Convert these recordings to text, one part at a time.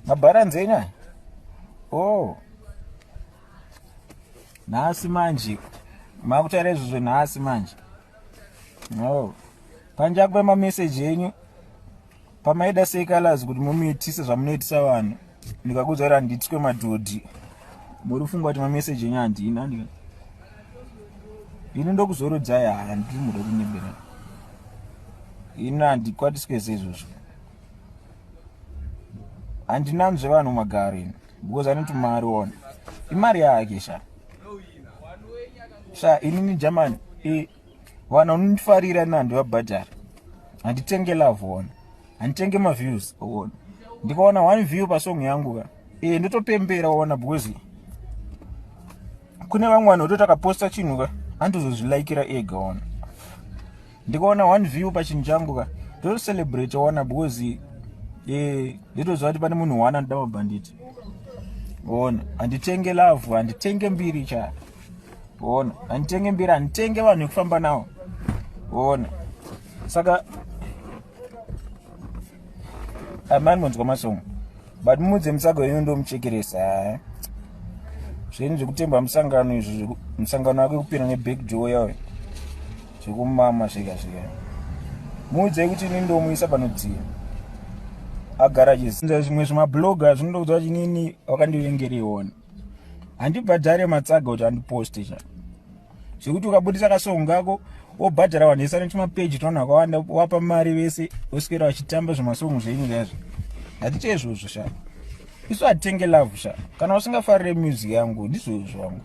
Mabharanzi enyu aya. Oh. Nhasi manje. Makutaura izvozvo nhasi manje. No. Panja kupa ma message enyu. Pamaida sei colors kuti mumiitise zvamunoitisa vanhu. Ndikakuudza kuti handiitwe madhodhi. Muri kufunga kuti ma message enyu handina ndika. Ini ndokuzorodzai haya ndiri muda kunyebera. Ini handikwatiswe seizvozvo. Handinanzve vanhu magaro ini because anoti mari ona. Imari yake sha. Sha inini German e vanhu vanondifarira ini handivabhadhara. Handitenge love ona. Handitenge maviews ona. Ndikaona one view pasong yangu ka. Eh ndotopembera ona because kune vamwe vanhu vototi akaposta chinhu ka andozozvilaikira ega ona. Ndikaona one view pachinhu changu ka ndotocelebrate ona because eh ndotoziva kuti pane munhu one anoda mabhanditi. Ona handitenge love, handitenge mbiri cha. Ona handitenge mbiri, handitenge vanhu vekufamba navo. Ona saka amani monzwa masongo but mudze mutsago yenyu ndomuchekeresa zvenyu zvekutemba musangano izvo musangano wake kupinda neback door yawe zvekumama zvega zvega muudzei kuti ini ndomuisa panodziya agara achizinza zvimwe zvimabloga zvinotoudza kuti inini wakandivengereiona handibhadhare matsaga kuti andiposte cha zvekuti ukabudisa kasong kako wobhadhara vanhu vese vane tumapeji twavanhu vakawanda wapa mari vese voswera vachitamba zvemasong zvenyu zvaizvo hatiite izvozvo sha isu hatitenge love sha kana usingafarire music yangu ndizvozvo wangu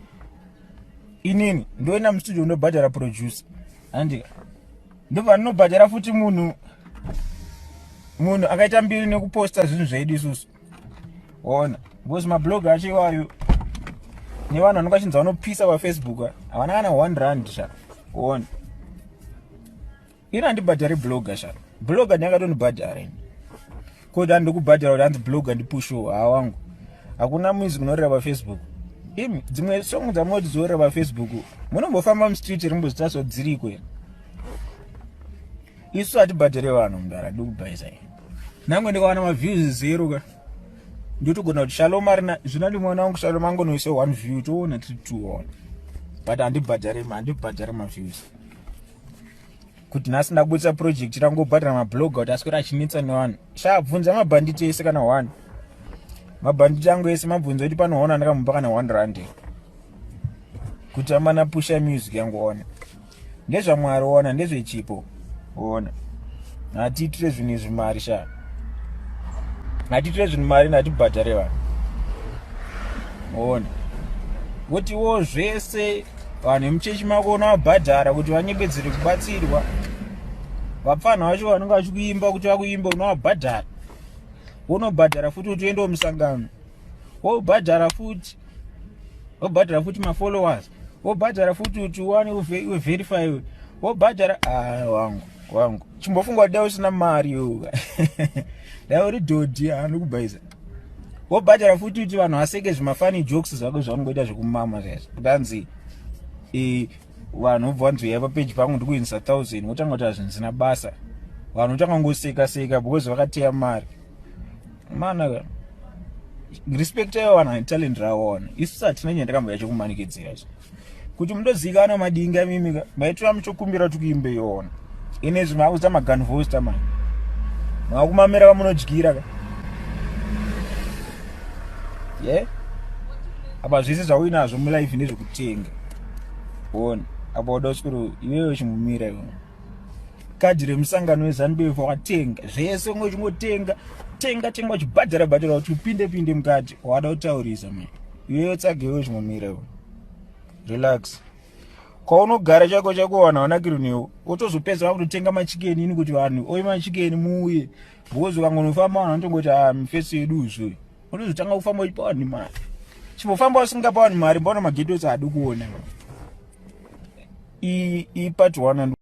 inini ndoenda mustudio ndobhadhara producer handika ndobva ndinobhadhara futi munhu munhu akaita mbiri nekuposta zvinhu zvedu isusu ona because mablog acho iwayo nevanhu vanonga vachinzi vanopisa pafacebook havana kana one rand sha ona ini handibhadhari blogger sha blogger ndingatondibhadhara ini koti handikubhadhara kuti hanzi blogger ndipusho hawangu hakuna music unorira pafacebook imi dzimwe song dzamunoti dzorira pafacebook munombofamba mustreet rimbozitaso dziriko here isu hatibhadhare vanhu mudara ndikubhaisa nangwe ndikawana maviews zero ka ndotogona kuti shalom arina zvino ndi mwana wangu shalom angonoisa one view toona tiri two one but handibhadhare handibhadhare maviews kuti nhasi ndabudisa project rangobhadhara mabloga kuti aswera achinetsa nevanhu sha bvunza mabhanditi ese kana one mabhanditi angu ese mabvunza kuti pano one andakamupa kana one rand kuti amana pusha music yangu one ndezvamwari ona ndezvechipo ona hatiitire zvinhu izvi mari sha hatiitire zvinhu mari natibhadhare vanhu ona votiwo zvese vanhu vemuchechi mako unovabhadhara kuti vanyepedzere kubatsirwa vapfanha vacho vanenge vachikuimba kuti vakuimba unovabhadhara unobhadhara futi kuti uendewo musangano wobhadhara futi wobhadhara futi mafollowers wobhadhara futi kuti uwane uverify wobhadhara ah, wangu wangu chimbofunga kuti dai usina mari yo dai uri dhodhi anokubhaisa wobhadhara futi kuti vanhu vaseke zvimafani jokes zvako zvaunongoita zvekumama zvaizvo kuti anzi vanhu vobva vanzi uyai papeji pangu ndikuinisa thousand wotanga kuti hazvinzina basa vanhu votanga ngoseka seka because vakateya mari mana respect yavo vanhu vane talent ravo vana isu hatina nyaya ndakamboya chokumanikidzira izvo kuti mundozivikanwa madinga imimi maitora muchokumbira kuti kuimbe yona ine izvi maakuita maganvosta mani maakumamira vamunodyira ka ye apa zvese zvauinazvo mulife ndezvekutenga ona apa wada kuswero iwewe chimumira iwe kadhi remusangano weZanu PF wakatenga zvese unge uchingotenga tenga tenga uchibhadhara bhadhara kuti upinde pinde mukati wada kutaurisa mani iwewe tsage iwe chimumira iwe relax kwaunogara chako chako vanhu havanakirwi newe wotozopedza vakutotenga machikeni ini kuti vanhu oye machikeni muuye because ukangonofamba vanhu vanotongoti ah mufesi yedu uzvo unozotanga kufamba uchipa vanhu mari chimbofamba usingapa vanhu mari mbona mageto ose haadi kuona ipart one.